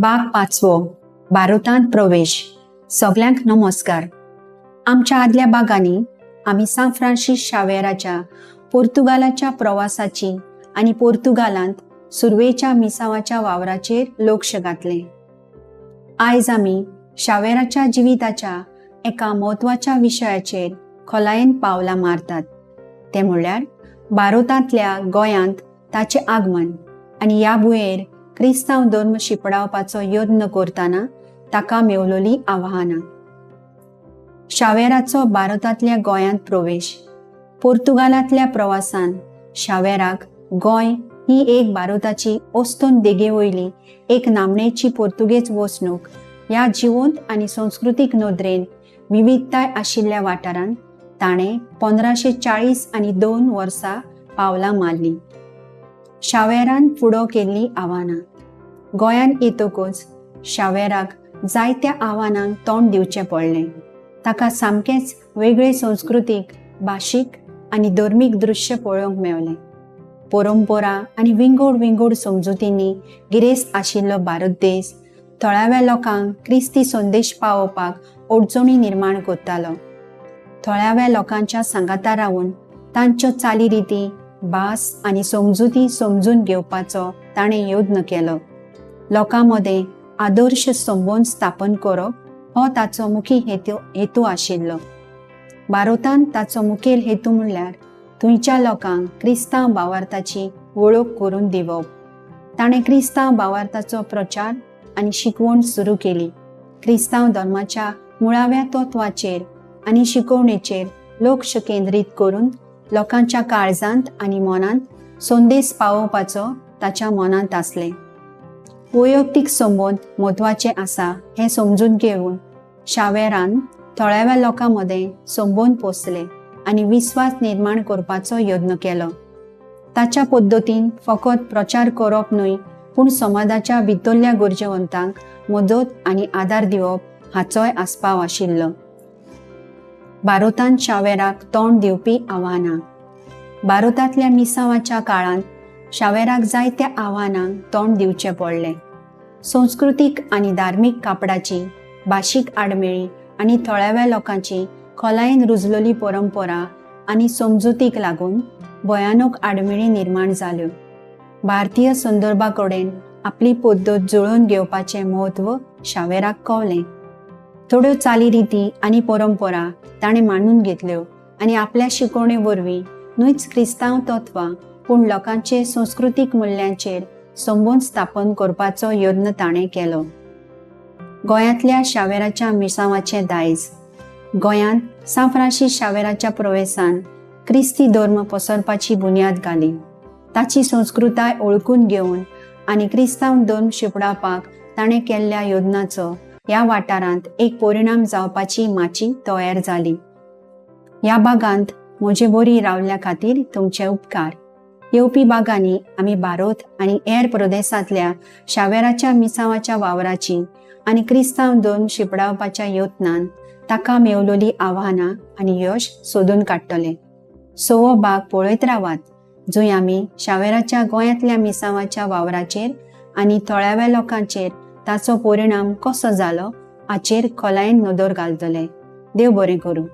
भाग पांचवो, भारतांत प्रवेश. सगल्यांक नमस्कार. आमच्या आदल्या भागांनी आमी सांत फ्रांसीस शावेराच्या पोर्तुगालाच्या प्रवासाची आनी पोर्तुगालांत सुरवेच्या मिसांवाच्या वावराचेर लक्ष घातलें. आयज आमी शावेराच्या जिविताच्या एका म्हत्वाच्या विशयाचेर खोलायेन पावलां मारतात, तें म्हणल्यार भारतांतल्या गोंयांत ताचें आगमन आनी ह्या भुंयेर क्रिस्तांव धर्म शिंपडावपाचो यत्न करतना ताका मेवलोलीं आव्हानां. शावेराचो भारतांतल्या गोंयांत प्रवेश. पोर्तुगालांतल्या प्रवासान शावेराक गोंय ही एक भारताची अस्तंत देगे वयली एक नामनेची पोर्तुगेज वसणूक ह्या जिवंत आनी संस्कृतीक नदरेन विविधताय आशिल्ल्या वाठारांत ताणें 1542 वर्सां पावलां मारलीं. शावेरान फुडो केल्लीं आव्हानां. गोंयांत येतकच शावेराक जायत्या आव्हानांक तोंड दिवचें पडलें. ताका सामकेंच वेगळें संस्कृतीक, भाशीक आनी धर्मीक दृश्य पळोवंक मेवलें. परंपरा आनी विंगड विंगड समजुतींनी गिरेस्त आशिल्लो भारत देश थळाव्या लोकांक क्रिस्ती संदेश पावोवपाक अडचणी निर्माण करतालो. थळाव्या लोकांच्या सांगाता रावन तांच्यो चालीरिती, भास आनी समजुती समजून घेवपाचो ताणें यत्न केलो. लोकां मदें आदर्श संबंद स्थापन करप हो ताचो मुखी हेतू आशिल्लो. भारतांत ताचो मुखेल हेतू म्हणल्यार थंयच्या लोकांक क्रिस्तांव भावार्थाची वळख करून दिवप. ताणें क्रिस्तांव भावार्थाचो प्रचार आनी शिकवण सुरू केली. क्रिस्तांव धर्माच्या मुळाव्या तत्वाचेर आनी शिकवणेचेर लक्ष केंद्रीत करून लोकांच्या काळजांत आनी मनांत संदेश पावोवपाचो ताच्या मनांत आसलें. वैयक्तीक संबंद म्हत्वाचे आसा हें समजून घेवन शावेरान थळाव्या लोकां मदें संबंद पोसले आनी विस्वास निर्माण करपाचो यत्न केलो. ताच्या पद्दतीन फकत प्रचार करप न्हय, पूण समाजाच्या भितरल्या गरजेवंतांक मदत आनी आदार दिवप हाचोय आस्पाव आशिल्लो. भारतांत शावेराक तोंड दिवपी आव्हानां. भारतांतल्या मिसांवाच्या काळांत शावेराक जायत्या आव्हानांक तोंड दिवचें पडलें. संस्कृतीक आनी धार्मीक कापडाची, भाशीक आडमेळी आनी थळाव्या लोकांची खोलायेन रुजलेली परंपरा आनी समजुतीक लागून भयानक आडमेळी निर्माण जाल्यो. भारतीय संदर्भा कडेन आपली पद्दत जुळोवन घेवपाचें म्हत्व शावेराक कवलें. थोड्यो चालीरिती आनी परंपरा ताणें मानून घेतल्यो आनी आपल्या शिकवणे वरवीं न्हयच क्रिस्तांव तत्वां, पूण लोकांचे संस्कृतीक मुल्यांचेर संबंद स्थापन करपाचो यत्न ताणें केलो. गोंयांतल्या शावेराच्या मिसांवाचें दायज. गोंयांत सांत फ्रांसीस शावेराच्या प्रवेसान क्रिस्ती धर्म पसरपाची बुन्याद घाली. ताची संस्कृताय ओळखून घेवन आनी क्रिस्तांव धर्म शिंपडावपाक ताणें केल्ल्या यत्नाचो ह्या वाठारांत एक परिणाम जावपाची माची तयार जाली. ह्या भागांत म्हजे बरी रावल्ल्या खातीर तुमचे उपकार. येवपी भागांनी आमी भारत आनी हेर प्रदेशांतल्या शावेराच्या मिसांवाच्या वावराची आनी क्रिस्तांव धर्म शिंपडावपाच्या यत्नान ताका मेवलोली आव्हानां आनी यश सोदून काडटले. सवो भाग पळयत रावात, जंय आमी शावेराच्या गोंयांतल्या मिसांवाच्या वावराचेर आनी थळाव्या लोकांचेर ताचो परिणाम कसो जालो हाचेर खोलायेन नदर घालतले. देव बरें करूं.